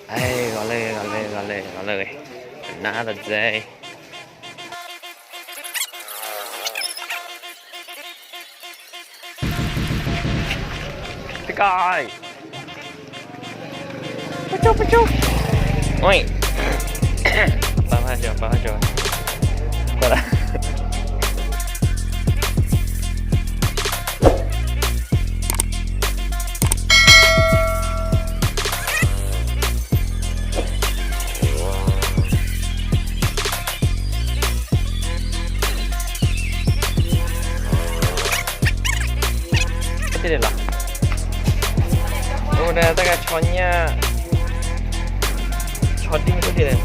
ဂီၤလၢဂ့ၤ ဂီၤလၢဂ့ၤ ဂီၤလၢဂ့ၤ ဂီၤလၢဂ့ၤ another day. တကၢ် ပကၠိ ပကၠိ အိၣ် ပၢ်ဖးကၠီ ပၢ်ဖးကၠီ ကွၢ်ဒၣ် လီၤ အိၣ်ဒီးတၢ်ဂၤဆီညၣ် ဆီဒံၣ်မ့ၢ်ဒ်လဲၣ် ယကခီနီၢ်ခီတၢ်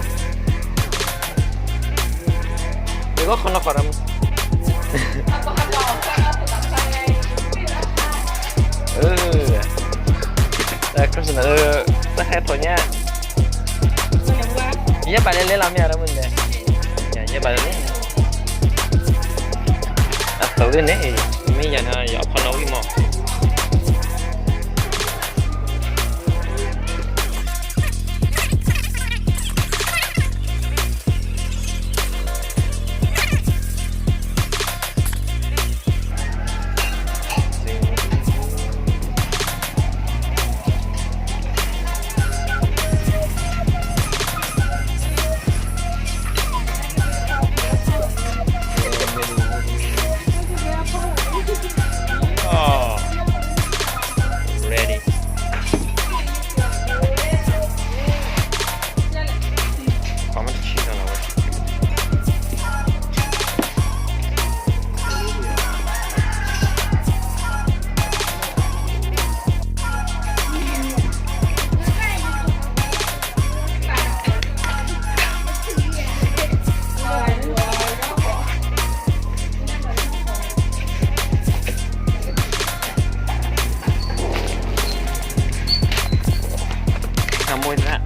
မုၢ် တၢ်ခရံာ်စနၢ တၢ်ဟဲထီၣ်ညါ ယဲၢ်ဘၣ်လဲၣ်လဲၣ်လီၤမ့ၢ်အတၢ်မုၢ်လဲၣ် ယဲၢ်ဘၣ်လဲၣ်လဲၣ် အသိးန့ၣ် မ့ၢ်ယၤန့ၣ် ယအီၣ်ဖီနီၣ်ဝံၣ်မး Ready. ပှၤမ့ၢ်တဆံလီၤလီၤဝဲ ခမွေးသရၣ်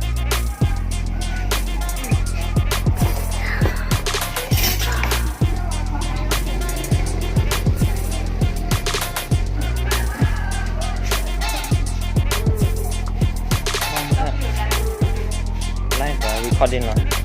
live recording လီၤ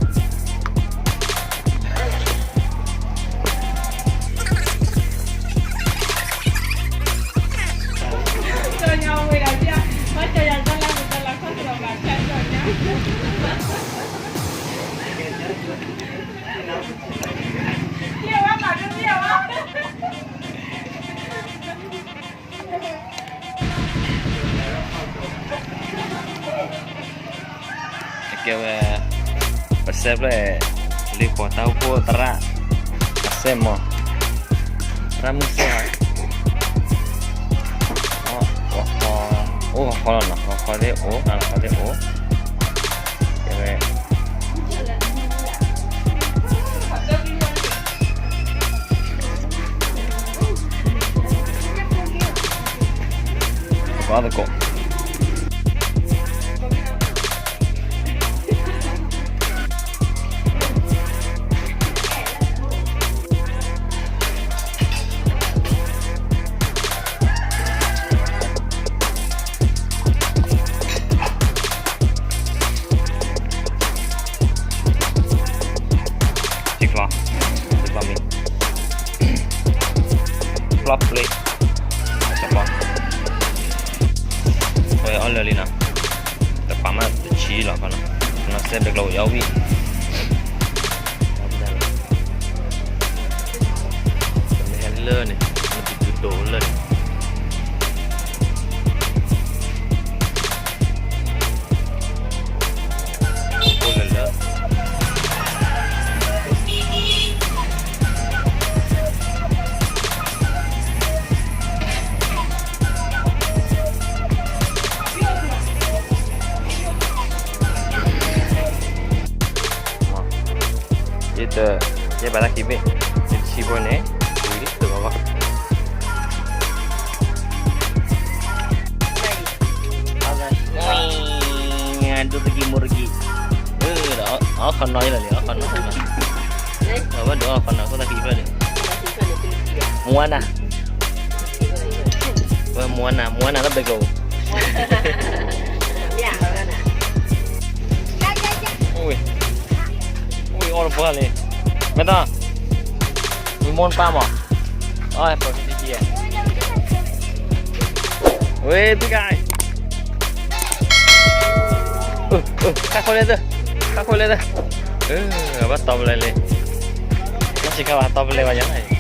ကဲဝဲ ပစဲးဖျၢၣ် လ့ပှၤတၢ်အိၣ်ဖှိၣ်သရၣ် အစဲးမီၤ သရၣ်မုၣ်စဲး အိၣ်ဂီၤခီလီၤနီၤ ဂီၤခီသ့ၣ်အိၣ် ဂီၤခီသ့ၣ်အိၣ် ကဲဝဲ ကွၢ်သကိး ထံကျီ ထံကျီမံ ကျီပျ့ အီၣ်လၢာ်လံနီၤ တပာ်မးတဆံလီၤခီနီၤ နီၢ်စဲးဘဲးကျိးယီၤဝံၣ် မ့ၢ်ဟဲလၢန့ၣ် မ့ၢ်တုၤတုၤဒိးလၢန့ၣ် အိၣ်လၢလၢ ယတ ယဲၢ်ဘၣ်တၢ်ခံဘ့ၣ် ယတဆံဖိန့ၣ် ဝံၤလံတဂီၤဂီၢ် ဒိၣ်တကံမိၢ်တကံ အီၣ်ခီနီၢ်လီၤလံ အီၣ်ခီနီၢ်လီၤ အဝဲဒိးအီၣ်ခီနီၢ် ခိၣ်သၣ်ခံဖျၢၣ်န့ၣ် မွနၤ ဝဲမွနၤ မွနၤလၢဘဲကျိး မ့ၢ် Moana. ပှၤလံ, မ့ၢ်တီ, မံမီၢ်နပၢ်မး, အီၣ်ပကံကံ, ဝ့ၢ် ဘံကါ, ခါခိၣ်လဲၣ်သၢ, ခါခိၣ်လဲၣ်သၢ, ဘၣ်တီပလဲလံ, ဘၣ်စံးခါဘၣ်တီပလဲဘၣ်ယၤ